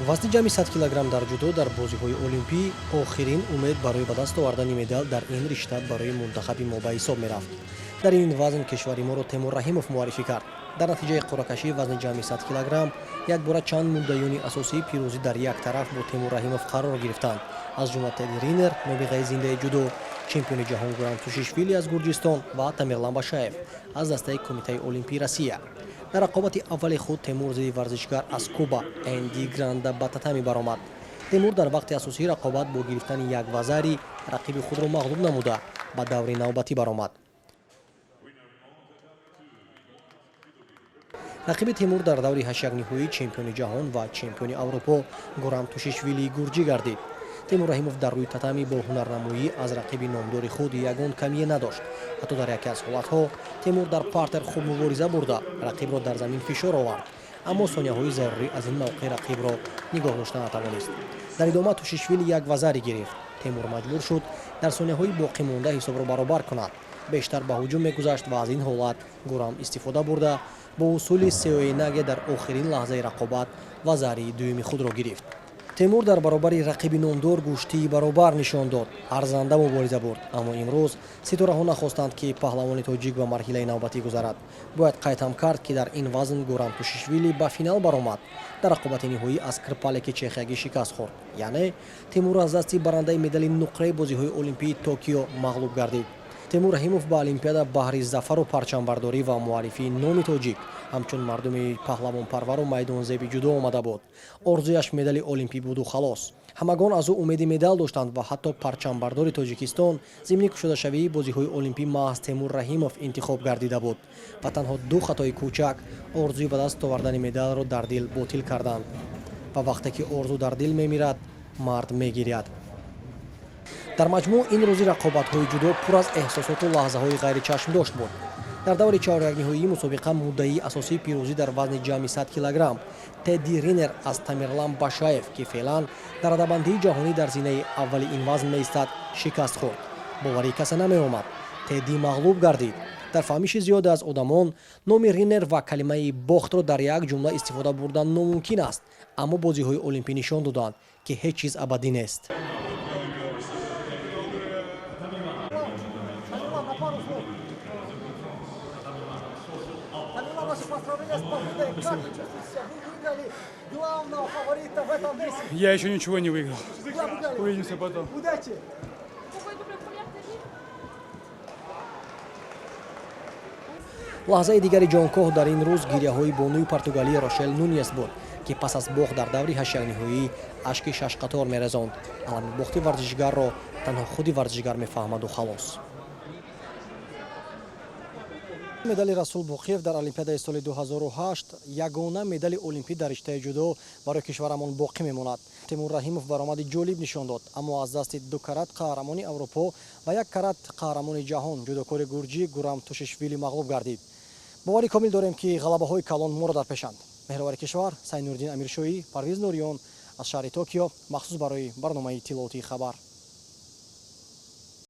Вазни ҷамъи 100 килограмм дар ҷудо дар бозиҳои олимпӣ охирин умед барои ба даст овардани медал дар ин ришта барои мунтахаби мо ба ҳисоб мерафт. Дар ин вазн кишвари моро Темур Раҳимов муаррифӣ кард. Дар натиҷаи қуръакашӣ вазни ҷамъи 100 килограмм якбора чанд муддаёни асосии пирӯзӣ дар як тараф бо Темур Раҳимов қарор гирифтанд, аз ҷумла Тедди Ринер, нобиғаи зиндаи ҷудо, чемпиони ҷаҳон Гурам Тушишвили аз Гурҷистон ва Тамерлан Башаев аз дастаи Кумитаи Олимпии Россия. Дар рақобати аввали худ Темур зидди варзишгар аз Куба Энди Гранда ба татами баромад. Темур дар вақти асосии рақобат бо гирифтани як вазари рақиби худро мағлуб намуда, ба даври навбатӣ баромад. Рақиби Темур дар даври ҳашякниҳоӣ чемпиони ҷаҳон ва чемпиони Аврупо Гурам Тушишвили гурҷӣ гардид. Темур Раҳимов дар рӯи татами бо ҳунарнамоӣ аз рақиби номдори худ ягон камие надошт. Ҳатто дар яке аз ҳолатҳо Темур дар партер хуб мубориза бурда, рақибро дар замин фишор овард, аммо сонияҳои зарурӣ аз ин мавқеъ рақибро нигоҳ дошта натавонист. Дар идома Тушишвили як вазари гирифт. Темур маҷбур шуд дар сонияҳои боқимонда ҳисобро баробар кунад. Бештар ба ҳуҷум мегузашт ва аз ин ҳолат Гурам истифода бурда, бо усули сеоенаге дар охирин лаҳзаи рақобат вазари дуюми худро гирифт. Темур дар баробари рақиби номдор гӯштии баробар нишон дод, арзанда мубориза бурд, аммо имрӯз ситораҳо нахостанд, ки паҳлавони тоҷик ба марҳилаи навбатӣ гузарад. Бояд қайд ҳам кард, ки дар ин вазн Гурам Тушишвили ба финал баромад. Дар рақобати ниҳоӣ аз Крпалеки чехиягӣ шикаст хӯрд. Яъне Темур аз дасти барандаи медали нуқраи бозиҳои олимпии Токио мағлуб гардид. Темур Раҳимов ба Олимпиада баҳри зафару парчамбардорӣ ва муаррифии номи тоҷик ҳамчун мардуми паҳлавонпарвару майдонзеби ҷудо омада буд. Орзуяш медали олимпӣ буду халос. Ҳамагон аз ӯ умеди медал доштанд ва ҳатто парчамбардори Тоҷикистон зимни кушодашавии бозиҳои олимпӣ маҳз Темур Раҳимов интихоб гардида буд ва танҳо ду хатои кӯчак орзуи ба даст овардани медалро дар дил ботил карданд. Ва вақте ки орзу дар дил мемирад, мард мегиряд. Дар маҷмӯъ ин рӯзи рақобатҳои ҷудо пур аз эҳсосоту лаҳзаҳои ғайричашмдошт буд. Дар даври чаҳорякниҳоии мусобиқа муддаии асосии пирӯзӣ дар вазни ҷамъи 100 килограмм Тедди Ринер аз Тамерлан Башаев, ки феълан дар радабандии ҷаҳонӣ дар зинаи аввали ин вазн меистад, шикаст хӯрд. Боварии касе намеомад. Тедди мағлуб гардид. Дар фаҳмиши зиёде аз одамон номи Ринер ва калимаи бохтро дар як ҷумла истифода бурдан номумкин аст, аммо бозиҳои олимпӣ нишон доданд, ки ҳеҷ чиз абадӣ нест. Я еще ничего не выиграл. Увидимся потом. Удачи! Лаҳзаи дигари ҷонкоҳ дар ин рӯз гиряҳои бонуи португалӣ Рошел Нуньес буд, ки пас аз бохт дар даври ҳашякниҳоӣ ашки шашқатор мерезонд. Алами бохти варзишгарро танҳо худи варзишгар мефаҳмаду халос. Медали Расул Боқиев дар Олимпиадаи соли 2008 ягона медали олимпӣ дар риштаи ҷудо барои кишварамон боқӣ мемонад. Темур Раҳимов баромади ҷолиб нишон дод, аммо аз дасти ду карат қаҳрамони Аврупо ва як карат қаҳрамони ҷаҳон ҷудокори гурҷӣ Гурам Тушишвили мағлуб гардид. Боварӣ комил дорем, ки ғалабаҳои калон моро дар пешанд. Меҳровари кишвар Сайнурддин Амиршоҳӣ, Парвиз Нуриён аз шаҳри Токио махсус барои барномаи иттилоотии «Хабар».